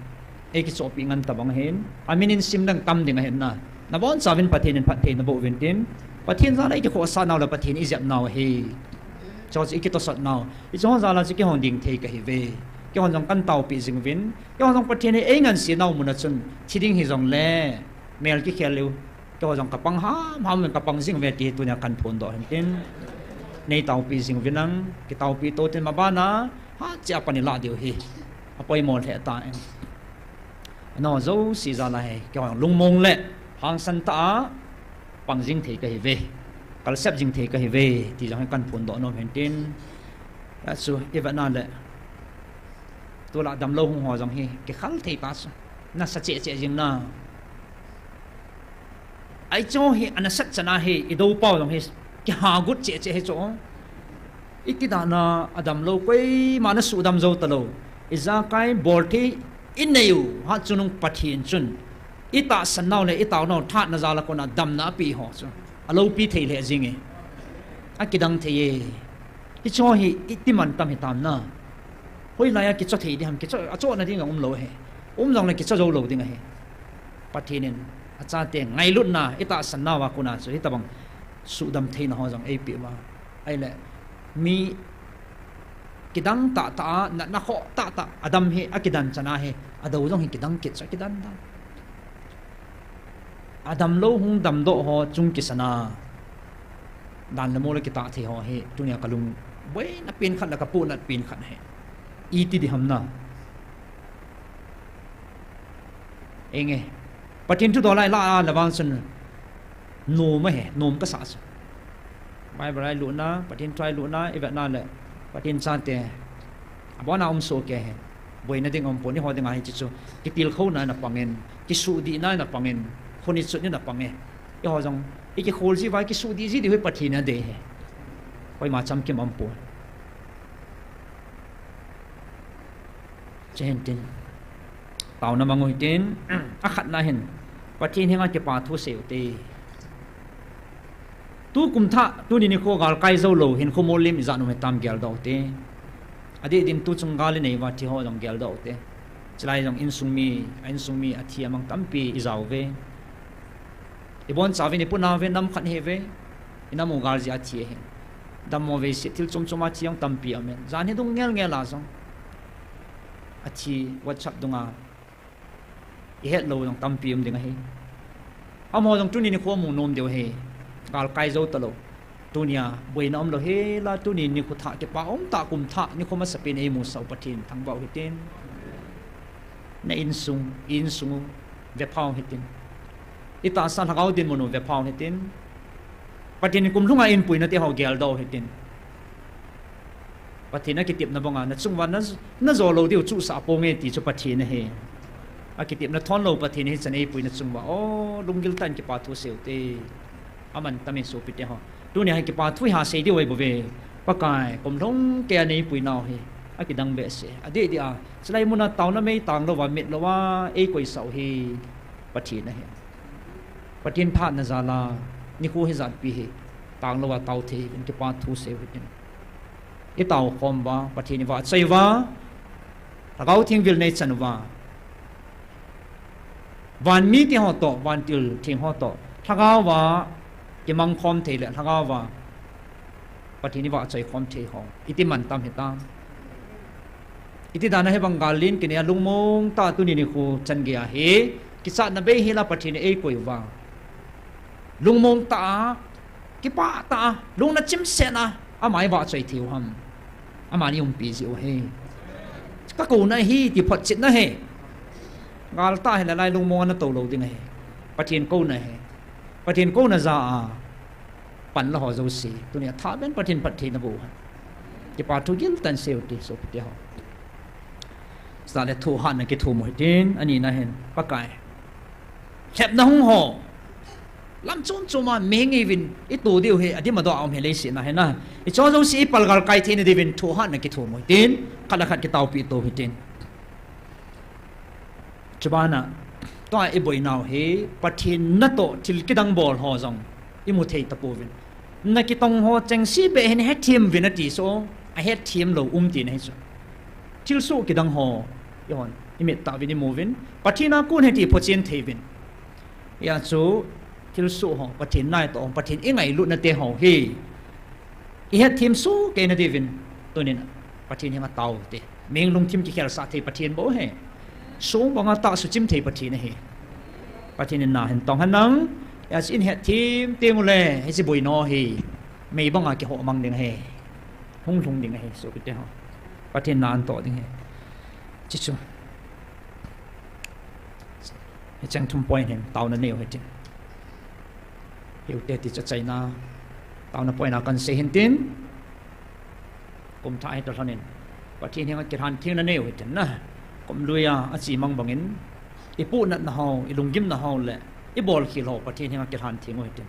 Ei kichohpi ngen tabang ahin. Amin in sim ding tam ding ahin na. Nabonchauvin Pathen in phatthei naboh uvin tin. Pathen jal a i kikhohsah nau le Pathen i jep nau ahi. Chuche i kitosot nau. Hiche ho jal a chu keihon ding thei kahi uve. Keihon jong kahin taopi jing uvin. Keihon jong Pathen in ei ngansena mun a chun thi ding hijongle mel kikhel leu. Keiho jong kapang hamham uvin kapang jing uve ti hi tunia kahin phondoh ahin tin. Neitaopi jing uvin lang, kitaopi tou tin mabana, hatcheh a pan ilah diu hi. Apoimo lheh tan. Nangho jouse jal a hi, keiho jong lungmong le, hangsan tah a, pang jing thei kahi uve. Kalsep jing thei kahi uve, ti jong hi kahin phondoh nom ahin tin. Achu, i vetna le. Tulai damlou hung ho jong hi, kikhal thei ta chu. Nasa cheh cheh jing na. Hiche hi, anasat chan a hi, i dou pau jong hi, kihagut cheh cheh hi chu. I kidana, adamlou, koima nasuhdam jou talou. Ijakai bol thei, i nei u, hatchungnung Pathen chun. I tahsan nau le, i tao nau, thatna jal a kona, damna apeh ho chu. Aloupi thei lheh jing e. Akidang thei e. Hiche hi, iti mantam hitam na. Hoilai a kichoh thei ding ham, kichoh, achohna ding a um lou ahi. Um jongle kichoh jou lou ding ahi. Pathen in, achate ngailutna, i tahsan nauva kona chu, hitabang suhdam theina ho jong eipeh uva. Ahile, mi kidang tahtah a, natna khoh tahtah, adam hi, akidan chan a hi, adou jong hi kidang kit chu, akidan dan. Adamlou hung damdoh ho chung kisan a, dan le mol a kitah thei ho hi, tunia kalung boina pen khat le kapohnat pen khat ahi. Iti ding ham na. Enge. Pathen thudol a ilah a le vang chun nom ahi, nom kasah chu. Bible a ilutna, Pathen thu a ilutna, i vetna le Pathen chate. Abona um soh kei ahi. Boina ding aumpon, eiho dinga hiche chu. Kitilkhouna in apang in, kisuhdihna in apang in, khonichutna in apang e. Eiho jong, i kikhol ji uva, kisuhdih ji diu hi Pathen in adei ahi. Koima chamkim aumpon. Chuhin tin. Taona mang u hitin, akhatna hin, Pathen henga kipa thu sei u te. Tukum thah, tuni nikho galkai jou lou, hinkho molem ijat um hitam geldoh u te. Adeh din tuchung gal inei uva thi ho jong geldoh u te. Chulai jong insung mi, a insung mi athi amang tampi ijao uve. Iboncha uvin, ipu nauve, nam khat hi ve. Inam u gal jeh a thi ahin. Dammo veise thil chom chom a thi jong tampi aum in. Jan hi dung ngel ngel a jong athi WhatsApp dunga ihet lou jong tampi um ding ahi. Amaho jong tuni nikho mu nom diu ahi. Galkai jou talou. Tunia boina umlou hela, tuni nikho thah kipa umtah kum thah nikho masapen eimusah u Pathen thangvah u hitin. Na insung, insung u vepha u hitin. Itahsa lhagao dinmun u vepha u hitin. Pathen in kum lhunga eipuina teho geldoh u hitin. Pathen akitepna banga nachunguva na, najo lou diu chuhsah ponge ti chu Pathen ahi. Akitepna thon lou Pathen hichan eipui nachunguva, o, lunggil tah in kipa thu sei u te. Aman tam e sopite ho. Tunia hi kipa thu iha sei diu ahi bouve. Pakai, kum lhung keiya neipui nau hi akidang behseh. Adeh deh a, chulai muna taona mei tang louva, mit louva eikoisah u hi Pathen ahi. Pathen phatna jal a nikho hijatpi hi tang louva tao thei uvin, kipa thu sei u hitin. Itao khom uva, Pathen ivahchoi uva, Lhagao Theng vilna ichan uva, vanmi teho toh, vantil theng ho toh lhagao va kimang khom thei le lhagao va Pathen ivahchoi khom thei ho iti man tam hitam. Iti dan a hibang gal len kinei a lungmong tah a tuni nikho changeiya hi kichatna bei hela Pathen in eikoi uva, lungmong tah a, kipah tah a, lungna chimset a ama ivahchoi thei u ham. Aman eiumpi jeh u ahi. Kakouna ahi ti photchetna ahi. Gal tah hile lai lungmong a natou lou ding ahi. Pathen kouna ahi. Pathen kouna jal a panla ho jouse tunia thah ben Pathen phattheina boh hen. Kipa thu giltah in sei u te sopite ho. Chule thohhatna kithum u hitin, anina hin, Pakai, lhepna hung ho lam chom chom a mihing ihiuvin, ito diu hi adim adoh a um hi leiset na hina. Hicheho jouse ipalgal kai theina diuvin thohhatna kithum u hitin, khat le khat kitaopi to u hitin. Chubana, tua iboinau hi Pathen natoh thil kidang bol ho jong imu thei tapouvin. Nakitong ho chengse beh hin hetthem uvin ati chu, ahetthem lou um tina ahi chu. Thilsoh kidang ho ihon imit tah uvin imu uvin, Pathen a kon ahi ti phochen thei uvin. Hijeh chun thilsoh ho, Pathen natoh, Pathen ingailutna teho hi ihetthem soh keina diuvin tunin Pathen henga tao u hite. Mihing lungthim kikhelsah thei Pathen bou ahi. Song banga tah suchim thei Pathen ahi. Pathen in na hin tong hen lang. Hijeh chun ihetthem tengule hiche boinau hi mei banga kihoh mang ding ahi. Hung lhung ding ahi sopite ho. Pathen na antoh ding ahi. Hiche chu, hicheng thum point hin taona neiu hitin. Hiu te ti chu achaina, taona point a kahin sei hintin, kum thah hitoh lhonin Pathen henga kilhan thengna neiu hitin na. Kum lui a achemang bangin ipuhnatna ho, ilunggimna ho le ibolkhel ho Pathen henga kilhan theng u hitin.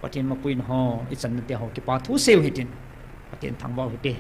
Pathen mapuina ho, ichanna teho kipa thu sei u hitin. Pathen thangvah u hite.